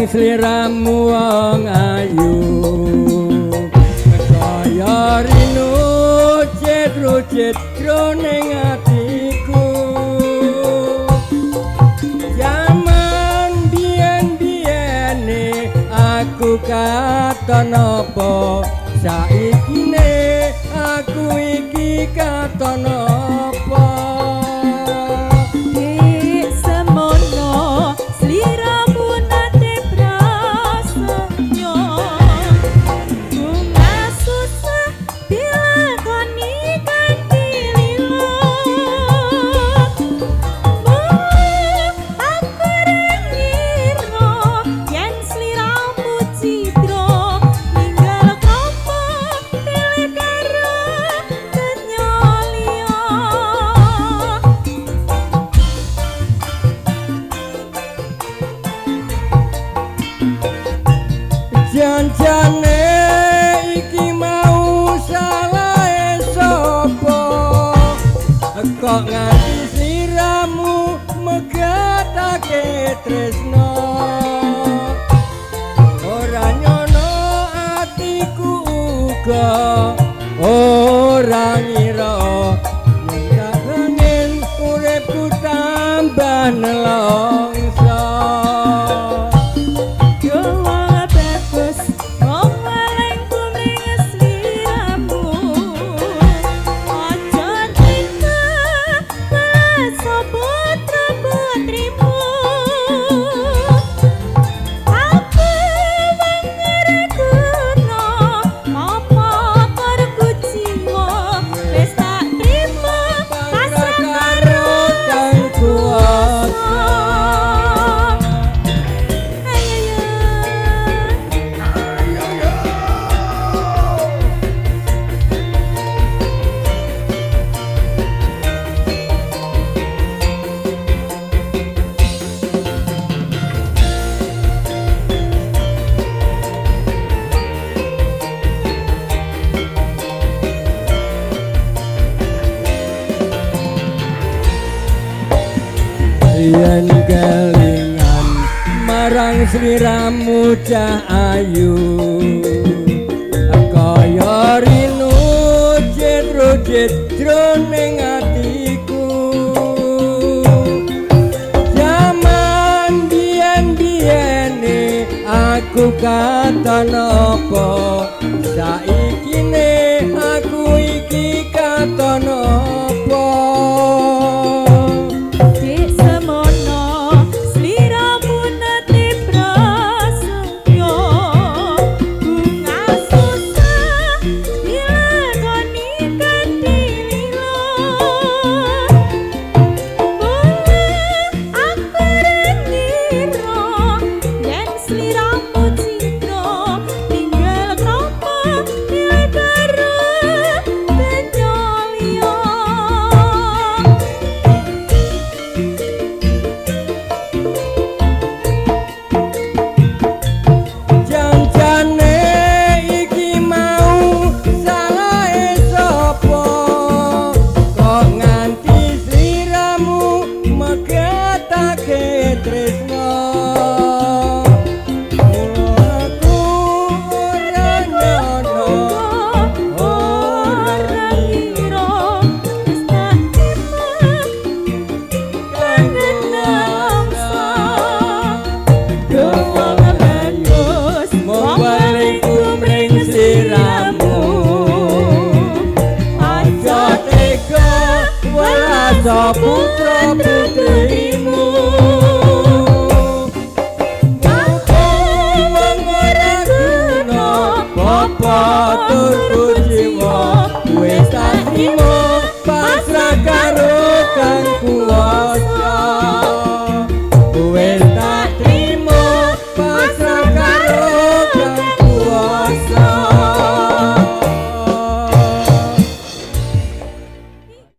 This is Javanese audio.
marang sliramu wong ayu, kaya rinu cetrucet jroning atiku. Jaman biyen-biyene aku katon apa, saikine aku iki katon apa? Dik semono sliramu nate prasetyo, bunga susah dilakoni kanthi lila. Mula aku ngira yen sliramu cidra, ninggal kropo pilih karo kenya liya. Janjane iki mau salahe sapa, kok nganti sliramu megatake tresno? Ora nyono atiku uga ora ngira yen tak pengen uripku tambah nelongso. Yo wong bagus, wong welingku mring sliramu. Aja tega welas putra putrimu. Aku wong ora guna, apa tur kuciwa, wis tak trima pasrah karo kang kuwasa. Ayo yo. Yen kelingan marang sliramu cah ayu, kaya rinu cetrucet jroning atiku. Jaman biyen-biyene aku katon apa, saikine aku iki katon apa? Dik semono sliramu nate prasetyo, bunga susah dilakoni kanthi lila. Mula aku ngira yen sliramu cidra, ninggal kropo pilih karo kenya liya. Janjane iki mau salahe sapa, kok nganti sliramu megatake tresno? Mula aku ora nyono, Ora ngira wis tak terima kang nelongso. Duh Wong bagus, mung welingku mring sliramu. Aja tega welas putra putrimu. Aku wong ora guna, bapa tur kuciwa, wis tak trimo pasrah karo kang kuwasa.